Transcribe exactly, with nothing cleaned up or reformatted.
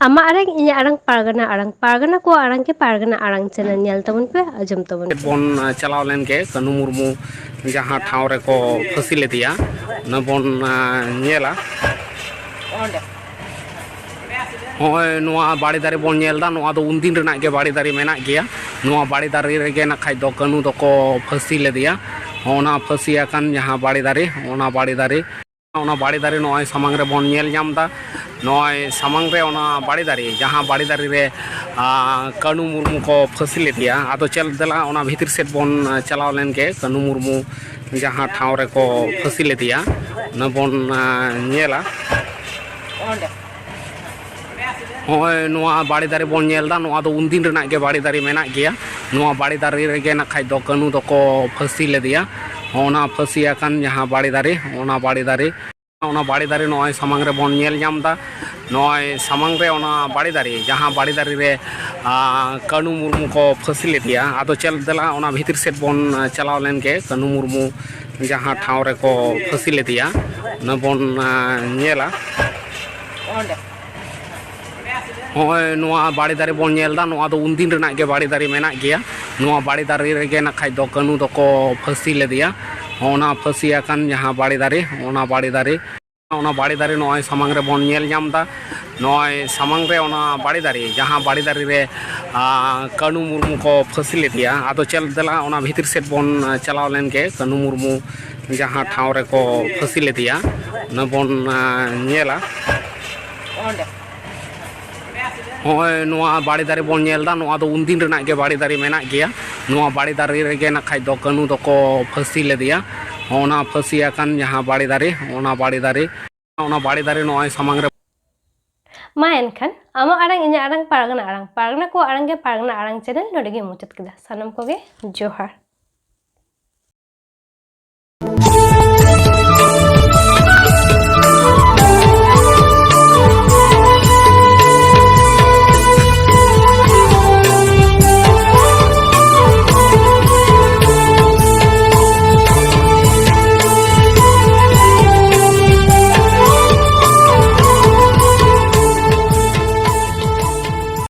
ᱟᱢᱟᱜ ᱟᱲᱟᱝ, ᱤᱧᱟᱹᱜ ᱟᱲᱟᱝ, ᱯᱟᱨᱜᱟᱱᱟ ᱟᱲᱟᱝ, ᱯᱟᱨᱜᱟᱱᱟ ᱠᱚᱣᱟᱜ ᱟᱲᱟᱝ ᱜᱮ ᱯᱟᱨᱜᱟᱱᱟ ᱟᱲᱟᱝ ᱪᱮᱱᱮᱞ ᱧᱮᱞ ᱛᱟᱵᱚᱱ ᱯᱮ, ᱟᱸᱡᱚᱢ ᱛᱟᱵᱚᱱ ᱯᱮ᱾ ᱵᱚᱱ ᱪᱟᱞᱟᱣ ᱞᱮᱱ ᱜᱮ ᱠᱟᱹᱱᱩ ᱢᱩᱨᱢᱩ ᱡᱟᱦᱟᱸ ᱴᱷᱟᱶ ᱨᱮᱠᱚ ᱯᱷᱟᱹᱥᱤ ᱞᱮᱫᱮᱭᱟ, ᱚᱱᱟ ᱵᱚᱱ ᱧᱮᱞᱟ᱾ ᱱᱚᱜᱼᱚᱭ ᱱᱚᱣᱟ ᱵᱟᱲᱮ ᱫᱟᱨᱮ ᱵᱚᱱ ᱧᱮᱞ ᱮᱫᱟ, ᱱᱚᱣᱟ ᱫᱚ ᱩᱱᱫᱤᱱ ᱨᱮᱱᱟᱜ ᱜᱮ ᱵᱟᱲᱮ ᱫᱟᱨᱮ ᱢᱮᱱᱟᱜ ᱜᱮᱭᱟ᱾ ᱱᱚᱣᱟ ᱵᱟᱲᱮ ᱫᱟᱨᱮ ᱨᱮᱜᱮ ᱱᱟᱠᱷᱟᱡ ᱫᱚ ᱠᱟᱹᱱᱩ ᱫᱚᱠᱚ ᱯᱷᱟᱹᱥᱤ ᱞᱮᱫᱮᱭᱟ᱾ ᱚᱱᱟ ᱯᱷᱟᱹᱥᱤ ᱟᱠᱟᱱ ᱡᱟᱦᱟᱸ ᱵᱟᱲᱮ ᱫᱟᱨᱮ, ᱚᱱᱟ ᱵᱟᱲᱮ ᱫᱟᱨᱮ ᱚᱱᱟ ᱵᱟᱲᱮ ᱫᱟᱨᱮ ᱱᱚᱜᱼᱚᱭ ᱥᱟᱢᱟᱝ ᱨᱮᱵᱚᱱ ᱧᱮᱞ ᱧᱟᱢ ᱮᱫᱟ᱾ ᱱᱚᱜᱼᱚᱭ ᱥᱟᱢᱟᱝ ᱨᱮ ᱚᱱᱟ ᱵᱟᱲᱮ ᱫᱟᱨᱮ, ᱡᱟᱦᱟᱸ ᱵᱟᱲᱮ ᱫᱟᱨᱮ ᱨᱮ, ᱟ, ᱠᱟᱹᱱᱩ ᱢᱩᱨᱢᱩ ᱠᱚ ᱯᱷᱟᱹᱥᱤ ᱞᱮᱫᱮᱭᱟ᱾ ᱟᱫᱚ ᱪᱮᱫ, ᱫᱮᱞᱟ ᱚᱱᱟ ᱵᱷᱤᱛᱤᱨ ᱥᱮᱫ ᱵᱚᱱ, ᱟ, ᱪᱟᱞᱟᱣ ᱞᱮᱱ ᱜᱮ, ᱠᱟᱹᱱᱩ ᱢᱩᱨᱢᱩ ᱡᱟᱦᱟᱸ ᱴᱷᱟᱶ ᱨᱮᱠᱚ ᱯᱷᱟᱹᱥᱤ ᱞᱮᱫᱮᱭᱟ, ᱚᱱᱟ ᱵᱚᱱ, ᱟ, ᱧᱮᱞᱟ᱾ ᱱᱚᱜᱼᱚᱭ ᱱᱚᱣᱟ ᱵᱟᱲᱮ ᱫᱟᱨᱮ ᱵᱚᱱ ᱧᱮᱞ ᱮᱫᱟ, ᱱᱚᱣᱟ ᱫᱚ ᱩᱱᱫᱤᱱ ᱨᱮᱱᱟᱜ ᱜᱮ ᱵᱟᱲᱮ ᱫᱟᱨᱮ ᱢᱮᱱᱟᱜ ᱜᱮᱭᱟ᱾ ᱱᱚᱣᱟ ᱵᱟᱲᱮ ᱫᱟᱨᱮ ᱨᱮᱜᱮ ᱱᱟᱠᱷᱟᱡ ᱫᱚ ᱠᱟᱹᱱᱩ ᱫᱚᱠᱚ ᱯᱷᱟᱹᱥᱤ ᱞᱮᱫᱮᱭᱟ᱾ ᱚᱱᱟ ᱯᱷᱟᱹᱥᱤ ᱟᱠᱟᱱ ᱡᱟᱦᱟᱸ ᱵᱟᱲᱮ ᱫᱟᱨᱮ, ᱚᱱᱟ ᱵᱟᱲᱮ ᱫᱟᱨᱮ, ᱚᱱᱟ ᱵᱟᱲᱮ ᱫᱟᱨᱮ ᱱᱚᱜᱼᱚᱭ ᱥᱟᱢᱟᱝ ᱨᱮᱵᱚᱱ ᱧᱮᱞ ᱧᱟᱢ ᱮᱫᱟ᱾ ᱱᱚᱜᱼᱚᱭ ᱥᱟᱢᱟᱝ ᱨᱮ ᱚᱱᱟ ᱵᱟᱲᱮ ᱫᱟᱨᱮ, ᱡᱟᱦᱟᱸ ᱵᱟᱲᱮ ᱫᱟᱨᱮ ᱨᱮ, ᱟ, ᱠᱟᱹᱱᱩ ᱢᱩᱨᱢᱩ ᱠᱚ ᱯᱷᱟᱹᱥᱤ ᱞᱮᱫᱮᱭᱟ᱾ ᱟᱫᱚ ᱪᱮᱫ, ᱫᱮᱞᱟ ᱚᱱᱟ ᱵᱷᱤᱛᱤᱨ ᱥᱮᱫ ᱵᱚᱱ, ᱟ, ᱪᱟᱞᱟᱣ ᱞᱮᱱ ᱜᱮ, ᱠᱟᱹᱱᱩ ᱢᱩᱨᱢᱩ ᱡᱟᱦᱟᱸ ᱴᱷᱟᱶ ᱨᱮᱠᱚ ᱯᱷᱟᱹᱥᱤ ᱞᱮᱫᱮᱭᱟ, ᱚᱱᱟ ᱵᱚᱱ, ᱟ, ᱧᱮᱞᱟ᱾ ᱱᱚᱜᱼᱚᱭ ᱱᱚᱣᱟ ᱵᱟᱲᱮ ᱫᱟᱨᱮ ᱵᱚᱱ ᱧᱮᱞ ᱮᱫᱟ, ᱱᱚᱣᱟ ᱫᱚ ᱩᱱᱫᱤᱱ ᱨᱮᱱᱟᱜ ᱜᱮ ᱵᱟᱲᱮ ᱫᱟᱨᱮ ᱢᱮᱱᱟᱜ ᱜᱮᱭᱟ᱾ ᱱᱚᱣᱟ ᱵᱟᱲᱮ ᱫᱟᱨᱮ ᱨᱮᱜᱮ ᱱᱟᱠᱷᱟᱡ ᱫᱚ ᱠᱟᱹᱱᱩ ᱫᱚᱠᱚ ᱯᱷᱟᱹᱥᱤ ᱞᱮᱫᱮᱭᱟ᱾ ᱚᱱᱟ ᱯᱷᱟᱹᱥᱤ ᱟᱠᱟᱱ ᱡᱟᱦᱟᱸ ᱵᱟᱲᱮ ᱫᱟᱨᱮ, ᱚᱱᱟ ᱵᱟᱲᱮ ᱫᱟᱨᱮ, ᱚᱱᱟ ᱵᱟᱲᱮ ᱫᱟᱨᱮ ᱱᱚᱜᱼᱚᱭ ᱥᱟᱢᱟᱝ ᱨᱮᱵᱚᱱ ᱧᱮᱞ ᱧᱟᱢ ᱮᱫᱟ᱾ ᱱᱚᱜᱼᱚᱭ ᱥᱟᱢᱟᱝ ᱨᱮ ᱚᱱᱟ ᱵᱟᱲᱮ ᱫᱟᱨᱮ, ᱡᱟᱦᱟᱸ ᱵᱟᱲᱮ ᱫᱟᱨᱮ ᱨᱮ, ᱟ, ᱠᱟᱹᱱᱩ ᱢᱩᱨᱢᱩ ᱠᱚ ᱯᱷᱟᱹᱥᱤ ᱞᱮᱫᱮᱭᱟ᱾ ᱟᱫᱚ ᱪᱮᱫ, ᱫᱮᱞᱟ ᱚᱱᱟ ᱵᱷᱤᱛᱤᱨ ᱥᱮᱫ ᱵᱚᱱ, ᱟ, ᱪᱟᱞᱟᱣ ᱞᱮᱱ ᱜᱮ, ᱠᱟᱹᱱᱩ ᱢᱩᱨᱢᱩ ᱡᱟᱦᱟᱸ ᱴᱷᱟᱶ ᱨᱮᱠᱚ ᱯᱷᱟᱹᱥᱤ ᱞᱮᱫᱮᱭᱟ, ᱚᱱᱟ ᱵᱚᱱ, ᱟ, ᱧᱮᱞᱟ᱾ ᱱᱚᱜᱼᱚᱭ ᱱᱚᱣᱟ ᱵᱟᱲᱮ ᱫᱟᱨᱮ ᱵᱚᱱ ᱧᱮᱞ ᱮᱫᱟ, ᱱᱚᱣᱟ ᱫᱚ ᱩᱱᱫᱤᱱ ᱨᱮᱱᱟᱜ ᱜᱮ ᱵᱟᱲᱮ ᱫᱟᱨᱮ ᱢᱮᱱᱟᱜ ᱜᱮᱭᱟ᱾ ᱱᱚᱣᱟ ᱵᱟᱲᱮ ᱫᱟᱨᱮ ᱨᱮᱜᱮ ᱱᱟᱠᱷᱟᱡ ᱫᱚ ᱠᱟᱹᱱᱩ ᱫᱚᱠᱚ ᱯᱷᱟᱹᱥᱤ ᱞᱮᱫᱮᱭᱟ᱾ ᱚᱱᱟ ᱯᱷᱟᱹᱥᱤ ᱟᱠᱟᱱ ᱡᱟᱦᱟᱸ ᱵᱟᱲᱮ ᱫᱟᱨᱮ, ᱚᱱᱟ ᱵᱟᱲᱮ ᱫᱟᱨᱮ, ᱚᱱᱟ ᱵᱟᱲᱮ ᱫᱟᱨᱮ ᱱᱚᱜᱼᱚᱭ ᱥᱟᱢᱟᱝ ᱨᱮ᱾ ᱢᱟ ᱮᱱᱠᱷᱟᱱ, ᱟᱢᱟᱜ ᱟᱲᱟᱝ, ᱤᱧᱟᱹᱜ ᱟᱲᱟᱝ, ᱯᱟᱨᱜᱟᱱᱟ ᱟᱲᱟᱝ, ᱯᱟᱨᱜᱟᱱᱟ ᱠᱚᱣᱟᱜ ᱟᱲᱟᱝ ᱜᱮ ᱯᱟᱨᱜᱟᱱᱟ ᱟᱲᱟᱝ ᱪᱮᱱᱮᱞ ᱱᱚᱰᱮ ᱜᱮ ᱢᱩᱪᱟᱹᱫ ᱠᱮᱫᱟ᱾ ᱥᱟᱱᱟᱢ ᱠᱚᱜᱮ ᱡᱚᱦᱟᱨ᱾